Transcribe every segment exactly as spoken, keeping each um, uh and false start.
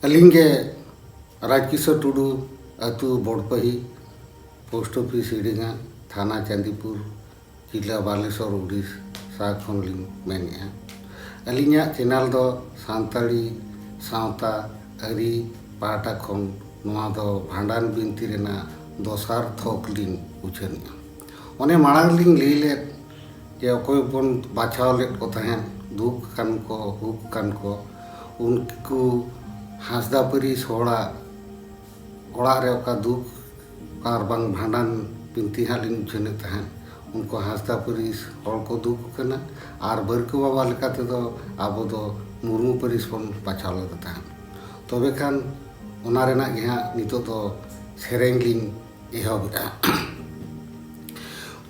ᱟᱹᱞᱤᱧ ᱜᱮ ᱨᱟᱡᱽᱠᱤᱥᱳᱨ ᱴᱩᱰᱩ, ᱟᱹᱛᱩ ᱵᱚᱲᱯᱟᱹᱦᱤ, ᱯᱳᱥᱴ ᱚᱯᱷᱤᱥ ᱤᱰᱤᱝᱟ, ᱛᱷᱟᱱᱟ ᱪᱟᱸᱫᱤᱯᱩᱨ, ᱡᱤᱞᱟ ᱵᱟᱞᱮᱥᱚᱨ, ᱩᱰᱤᱥᱟ ᱠᱷᱚᱱ ᱞᱤᱧ ᱢᱮᱱᱮᱫᱼᱟ᱾ ᱟᱹᱞᱤᱧᱟᱜ ᱪᱮᱱᱮᱞ ᱫᱚ ᱥᱟᱱᱛᱟᱲᱤ ᱥᱟᱶᱛᱟ ᱟᱹᱨᱤ ᱯᱟᱦᱴᱟ ᱠᱷᱚᱱ ᱱᱚᱣᱟ ᱫᱚ ᱵᱷᱟᱸᱰᱟᱱ ᱵᱤᱱᱛᱤ ᱨᱮᱱᱟᱜ ᱫᱚᱥᱟᱨ ᱛᱷᱚᱠ ᱞᱤᱧ ᱩᱪᱷᱟᱹᱱᱮᱫᱼᱟ᱾ ᱚᱱᱮ ᱢᱟᱲᱟᱝ ᱞᱤᱧ ᱞᱟᱹᱭ ᱞᱮᱫ ᱡᱮ ᱚᱠᱚᱭ ᱵᱚᱱ ᱵᱟᱪᱷᱟᱣ ᱞᱮᱫ ᱠᱚ ᱛᱟᱦᱮᱸᱫ, ᱫᱩᱠ ᱟᱠᱟᱱ ᱠᱚ, ᱦᱩᱠ ᱟᱠᱟᱱ ᱠᱚ, ᱩᱱᱠᱩ ᱦᱟᱸᱥᱫᱟ ᱯᱟᱹᱨᱤᱥ ᱦᱚᱲᱟᱜ ᱚᱲᱟᱜ ᱨᱮ ᱚᱠᱟ ᱫᱩᱠ ᱟᱨ ᱵᱟᱝ ᱵᱷᱟᱸᱰᱟᱱ ᱵᱤᱱᱛᱤ ᱦᱟᱸᱜ ᱞᱤᱧ ᱩᱪᱷᱟᱹᱱᱮᱫ ᱛᱟᱦᱮᱸᱫ, ᱩᱱᱠᱩ ᱦᱟᱸᱥᱫᱟ ᱯᱟᱹᱨᱤᱥ ᱦᱚᱲ ᱠᱚ ᱫᱩᱠ ᱟᱠᱟᱱᱟ ᱟᱨ ᱵᱟᱹᱨᱠᱟᱹ ᱵᱟᱵᱟ ᱞᱮᱠᱟ ᱛᱮᱫᱚ ᱟᱵᱚ ᱫᱚ ᱢᱩᱨᱢᱩ ᱯᱟᱹᱨᱤᱥ ᱵᱚᱱ ᱵᱟᱪᱷᱟᱣ ᱞᱮᱫᱟ ᱛᱟᱦᱮᱸᱫ᱾ ᱛᱚᱵᱮ ᱠᱷᱟᱱ ᱚᱱᱟ ᱨᱮᱱᱟᱜ ᱜᱮ ᱦᱟᱸᱜ ᱱᱤᱛᱚᱜ ᱫᱚ ᱥᱮᱨᱮᱧ ᱞᱤᱧ ᱮᱦᱚᱵᱮᱜᱼᱟ᱾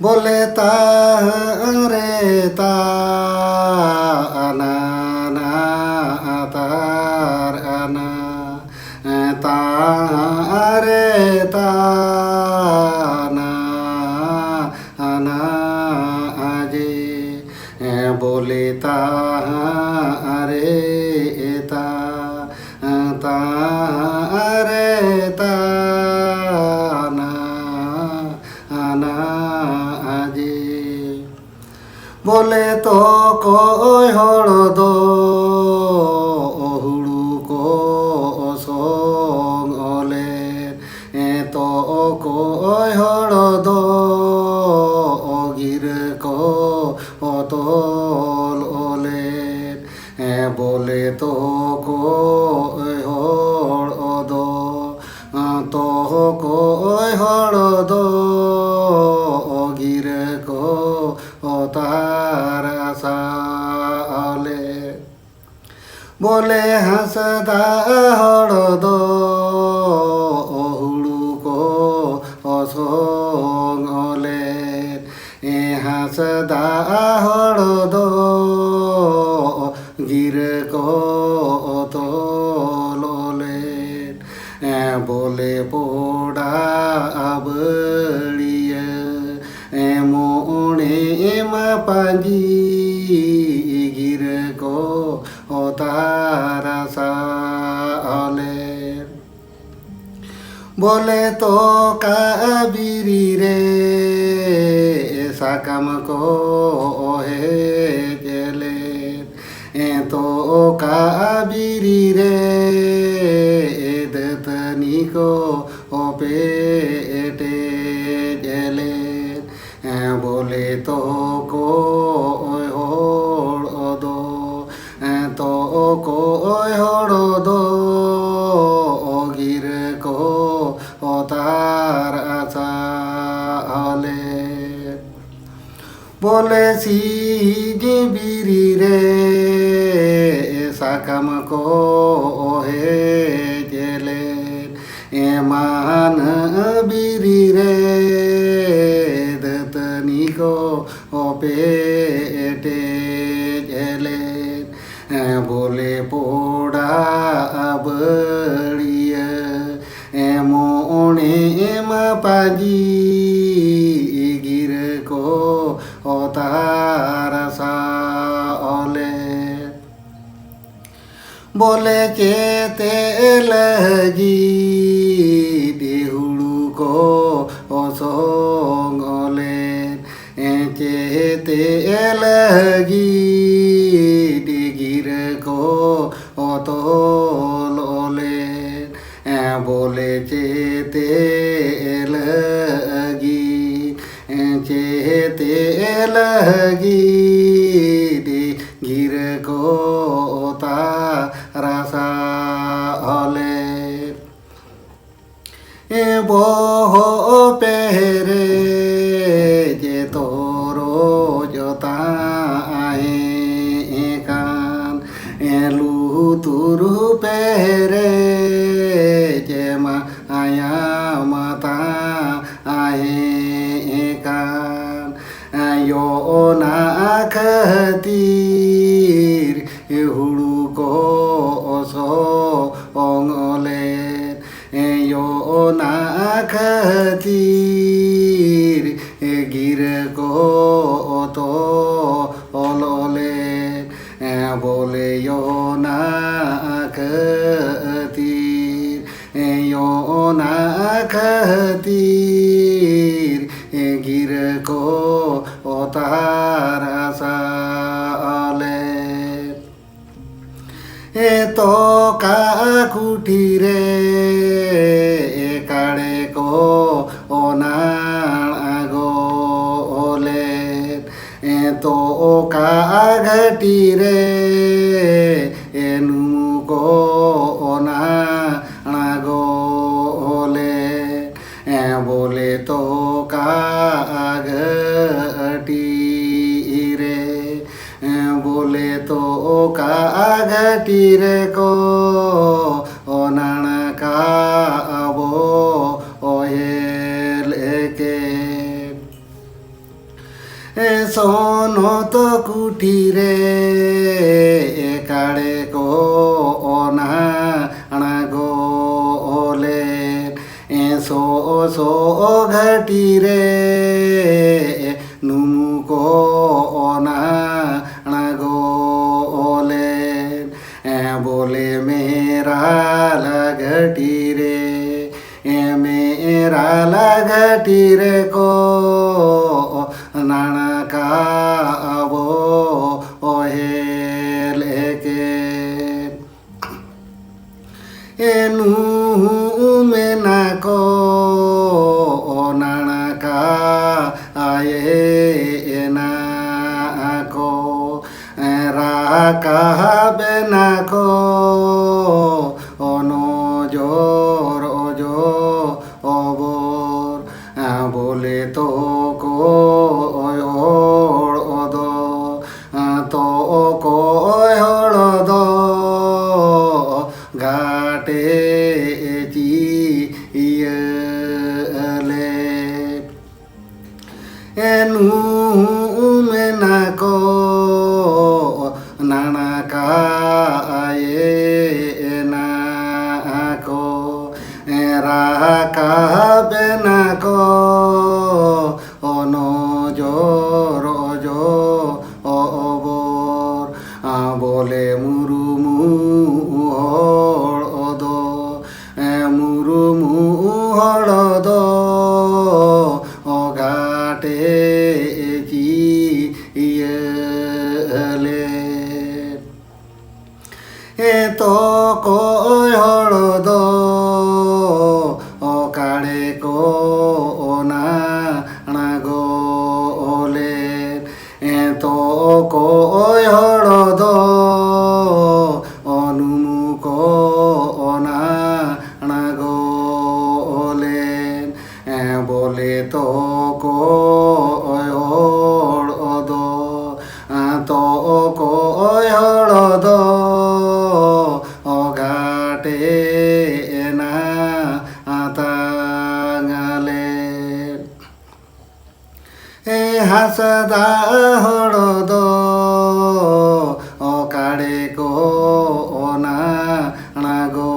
ᱵᱚᱞᱮ ᱛᱟᱦᱟᱸ ᱨᱮ ᱛᱟᱦᱟᱸ ᱟᱱᱟ ᱱᱟ ᱟᱛᱟᱨ ᱟᱱᱟ, ᱛᱟᱦᱟᱸ ᱨᱮ ᱛᱟᱦᱟᱸ ᱟᱱᱟ ᱟᱡᱮ, ᱵᱚᱞᱮ ᱛᱟᱦᱟᱸ ᱨᱮ ᱛᱟᱦᱟᱸ ᱛᱟᱦᱟᱸ ᱨᱮ ᱛᱟᱦᱟᱸ ᱟᱱᱟ ᱟᱡᱮ᱾ ᱵᱚᱞᱮ ᱛᱚ ᱚᱠᱚᱭ ᱦᱚᱲ ᱫᱚ ᱦᱩᱲᱩ ᱠᱚ ᱥᱚᱝ ᱚᱞᱮᱫ, ᱛᱚ ᱚᱠᱚᱭ ᱦᱚᱲ ᱫᱚ ᱜᱤᱨᱟᱹ ᱠᱚ ᱛᱚᱞ ᱚᱞᱮᱫ, ᱵᱚᱞᱮ ᱛᱚ ᱚᱠᱚᱭ ᱦᱚᱲ ᱫᱚ, ᱛᱚ ᱚᱠᱚᱭ ᱦᱚᱲ ᱫᱚ ᱜᱤᱨᱟᱹ ᱠᱚ ᱛᱟᱨᱟᱥᱟ ᱚᱞᱮᱫ᱾ ᱵᱚᱞᱮ ᱦᱟᱸᱥᱫᱟ ᱦᱚᱲ ᱫᱚ ᱦᱩᱲᱩ ᱠᱚ ᱥᱚᱝ ᱚᱞᱮᱫ, ᱦᱟᱸᱥᱫᱟ ᱦᱚᱲ ᱫᱚ ᱜᱤᱨᱟᱹ ᱠᱚ ᱛᱚᱞ ᱚᱞᱮᱫ᱾ ᱵᱚᱞᱮ ᱯᱚᱰᱟ ᱵᱟᱹᱲᱤᱭᱟᱹ ᱢᱚᱬᱮ ᱢᱟ ᱯᱟᱸᱡᱤ ᱜᱤᱨᱟᱹ ᱠᱚ ᱛᱟᱨᱟᱥᱟ ᱵᱚᱞᱮ ᱛᱚᱠᱟ ᱵᱤᱨᱤ ᱨᱮ ᱥᱟᱠᱟᱢ ᱠᱚ ᱦᱮᱡ ᱞᱮᱱ, ᱛᱚᱠᱟ ᱵᱤᱨᱤ ᱨᱮ ᱫᱟᱹᱛᱟᱹᱱᱤ ᱠᱚ ᱯᱮᱴᱮᱡ ᱞᱮᱱ᱾ ᱵᱚᱞᱮ ᱛᱚᱠᱚᱭ ᱦᱚᱲ ᱫᱚ, ᱛᱚᱠᱚᱭ ᱦᱚᱲ ᱫᱚ ᱜᱤᱨᱟᱹ ᱠᱚ ᱚᱛᱟᱨ ᱟᱥᱟ ᱟᱞᱮ᱾ ᱵᱚᱞᱮ ᱥᱤᱧ ᱵᱤᱨᱤ ᱨᱮ ᱥᱟᱠᱟᱢ ᱠᱚ ᱦᱮᱡ ᱞᱮᱱ, ᱮᱢᱟᱱ ᱵᱤᱨᱤ ᱨᱮ ᱫᱟᱹᱛᱟᱹᱱᱤ ᱠᱚ ᱯᱮᱴᱮᱡ ᱞᱮᱱ᱾ ᱵᱚᱞᱮ ᱯᱚᱲᱟ ᱵᱟᱹᱲᱤᱭᱟᱹ ᱮᱢᱚᱱᱮ ᱮᱢᱟ ᱯᱟᱹᱧᱡᱤ ᱜᱤᱨᱟᱹ ᱠᱚ ᱚᱛᱟᱨ ᱟᱥᱟ ᱚᱞᱮ᱾ ᱵᱚᱞᱮ ᱪᱮᱛᱮ ᱞᱟᱹᱜᱤᱫ ᱦᱩᱲᱩ ᱠᱚ ᱚᱥᱚᱝ ᱚᱞᱮᱱ, ᱪᱮᱛᱮ ᱞᱟᱹᱜᱤᱫ ᱜᱤᱨᱟᱹ ᱠᱚ ᱚᱛᱚᱞ ᱚᱞᱮᱱ᱾ ᱵᱚᱞᱮ ᱪᱮᱛᱮ ᱞᱟᱹᱜᱤᱫ, ᱪᱮᱛᱮ ᱞᱟᱹᱜᱤᱫ ᱜᱤᱨᱟᱹ ᱠᱚ ᱚᱛᱟᱨ ᱟᱥᱟ ᱚᱞᱮᱱ᱾ ᱵᱚᱦᱚᱜ ᱯᱮᱨᱮᱡ ᱛᱚᱨᱚᱡ ᱛᱟᱦᱮᱸ ᱠᱟᱱ, ᱞᱩᱛᱩᱨ ᱯᱮᱨᱮᱡ ᱢᱟᱭᱟᱢ ᱛᱟᱦᱮᱸ ᱠᱟᱱ᱾ ᱭᱚᱱᱟ ᱠᱷᱟᱹᱛᱤᱨ ᱦᱩᱲᱩ ᱠᱚ ᱚᱥᱚᱝ ᱞᱮᱱ, ᱭᱚᱱᱟ ᱠᱷᱟᱹᱛᱤᱨ ᱜᱤᱨᱟᱹ ᱠᱚ ᱛᱚᱞ ᱞᱮᱱ᱾ ᱵᱚᱞᱮ ᱭᱚᱱᱟ ᱠᱷᱟᱹᱛᱤᱨ, ᱭᱚᱱᱟ ᱛᱚᱠᱟ ᱠᱩᱴᱷᱤ ᱨᱮ ᱠᱟᱲᱮ ᱠᱚ ᱚᱱᱟᱲ ᱟᱬᱜᱚ ᱞᱮᱫ᱾ ᱛᱚᱠᱟ ᱜᱷᱟᱹᱴᱤ ᱨᱮ ᱱᱩᱢᱩ ᱠᱚ ᱚᱱᱟᱲ ᱟᱬᱜᱚ ᱞᱮᱫ᱾ ᱵᱚᱞᱮ ᱛᱚᱠᱟ ᱜᱷᱟᱹᱴᱤ ᱨᱮ ᱵᱚᱞᱮ ᱛᱚᱠᱟ ᱜᱷᱟᱹᱴᱤ ᱨᱮᱠᱚ ᱚᱱᱟᱲᱠᱟ ᱟᱵᱚ ᱚᱦᱮᱞ ᱮᱠᱮᱴ᱾ ᱥᱚᱱᱚᱛ ᱠᱩᱴᱷᱤ ᱨᱮ ᱠᱟᱲᱮ ᱠᱚ ᱚᱱᱟ ᱟᱬᱜᱚ ᱞᱮᱫ᱾ ᱥᱚ ᱥᱚ ᱜᱷᱟᱹᱴᱤ ᱨᱮ ᱱᱩᱢᱩ ᱠᱚ ᱚᱱᱟ ᱟᱬᱜᱚ ᱞᱮᱫ᱾ ᱵᱚᱞᱮ ᱢᱮᱨᱟᱞ ᱜᱷᱟᱹᱴᱤ ᱨᱮ ᱢᱮᱨᱟᱞ ᱜᱷᱟᱹᱴᱤ ᱨᱮᱠᱚ ᱱᱟᱲᱠᱟ ᱟᱵᱚ ᱚᱦᱮᱞ ᱮᱠᱮᱴ᱾ ᱱᱩᱦᱩ ᱢᱮᱱᱟ ᱠᱚ ᱱᱟᱲᱠᱟ ᱟᱭᱮ ᱮᱱᱟ ᱠᱚ ᱨᱟᱠᱟᱵ ᱮᱱᱟ ᱠᱚ ᱚᱱᱚᱡᱚᱨ ᱚᱡᱚ ᱚᱵᱚᱨ᱾ ᱵᱚᱞᱮ ᱛᱚ ᱠᱚ ᱦᱚᱲ ᱫᱚ ᱛᱚ ᱚᱠᱚᱭ ᱦᱚᱲ ᱫᱚ ᱜᱟᱴᱮ ᱪᱤ ᱤᱭᱟᱹ ᱞᱮ᱾ ᱱᱩᱦᱩ ᱢᱮᱱᱟ ᱠᱚ ᱱᱟᱲᱠᱟ ᱟᱭᱮ ᱮᱱᱟ ᱠᱚ ᱨᱟᱠᱟᱵ ᱮᱱᱟ ᱠᱚ ᱚᱱᱚᱡᱚᱨ ᱚᱡᱚ ᱚᱵᱚᱨ᱾ ᱵᱚᱞᱮ ᱢᱩᱨᱢᱩ ᱦᱚᱲ ᱫᱚ ᱛᱚᱠᱚᱭ ᱦᱚᱲ ᱫᱚ ᱚᱠᱟᱲᱮ ᱠᱚ ᱚᱱᱟ ᱟᱬᱜᱚ ᱞᱮᱫ᱾ ᱮ ᱛᱚᱠᱚᱭ ᱦᱚᱲ ᱫᱚ ᱚᱱᱩᱢᱩ ᱠᱚ ᱚᱱᱟ ᱟᱬᱜᱚ ᱞᱮᱫ᱾ ᱮ ᱵᱚᱞᱮ ᱛᱚᱠᱚᱭ ᱦᱚᱲ ᱫᱚ ᱛᱚᱠᱚᱭ ᱦᱚᱲ ᱫᱚ ᱚᱜᱷᱟᱴᱮ ᱮᱱᱟ ᱟᱛᱟᱝ ᱟᱞᱮ᱾ ᱮ ᱦᱟᱸᱥᱫᱟ ᱦᱚᱲ ᱫᱚ ᱚᱠᱟᱲᱮ ᱠᱚ ᱚᱱᱟ ᱟᱬᱜᱚ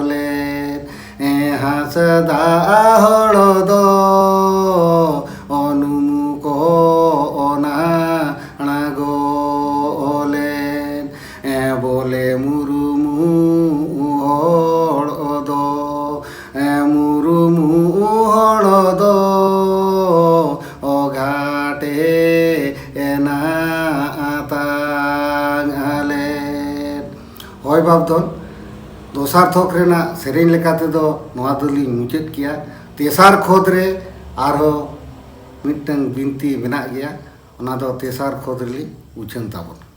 ᱞᱮᱫ᱾ ᱮ ᱦᱟᱸᱥᱫᱟ ᱦᱚᱲ ᱫᱚ ᱚᱱᱩᱢᱩ ᱠᱚ ᱚᱱᱟ ᱟᱬᱜᱚ ᱞᱮᱫ᱾ ᱮ ᱵᱚᱞᱮ ᱢᱩᱨᱢᱩ ᱦᱚᱲ ᱫᱚ, ᱮ ᱢᱩᱨᱢᱩ ᱦᱚᱲ ᱫᱚ ᱚᱜᱷᱟᱴᱮ ᱮᱱᱟ ᱟᱛᱟᱝ ᱟᱞᱮ᱾ ᱦᱳᱭ ᱵᱟᱯᱫᱷᱚᱱ, ᱫᱚᱥᱟᱨ ᱛᱷᱚᱠ ᱨᱮᱱᱟᱜ ᱥᱮᱨᱮᱧ ᱞᱮᱠᱟ ᱛᱮᱫᱚ ᱱᱚᱣᱟ ᱫᱚᱞᱤᱧ ᱢᱩᱪᱟᱹᱫ ᱠᱮᱭᱟ᱾ ᱛᱮᱥᱟᱨ ᱠᱷᱚᱫ ᱨᱮ ᱟᱨᱦᱚᱸ ᱢᱤᱫᱴᱟᱝ ᱵᱤᱱᱛᱤ ᱢᱮᱱᱟᱜ ᱜᱮᱭᱟ, ᱚᱱᱟ ᱫᱚ ᱛᱮᱥᱟᱨ ᱠᱷᱚᱫ ᱨᱮᱞᱤᱧ ᱩᱪᱷᱟᱹᱱ ᱛᱟᱵᱚᱱᱟ᱾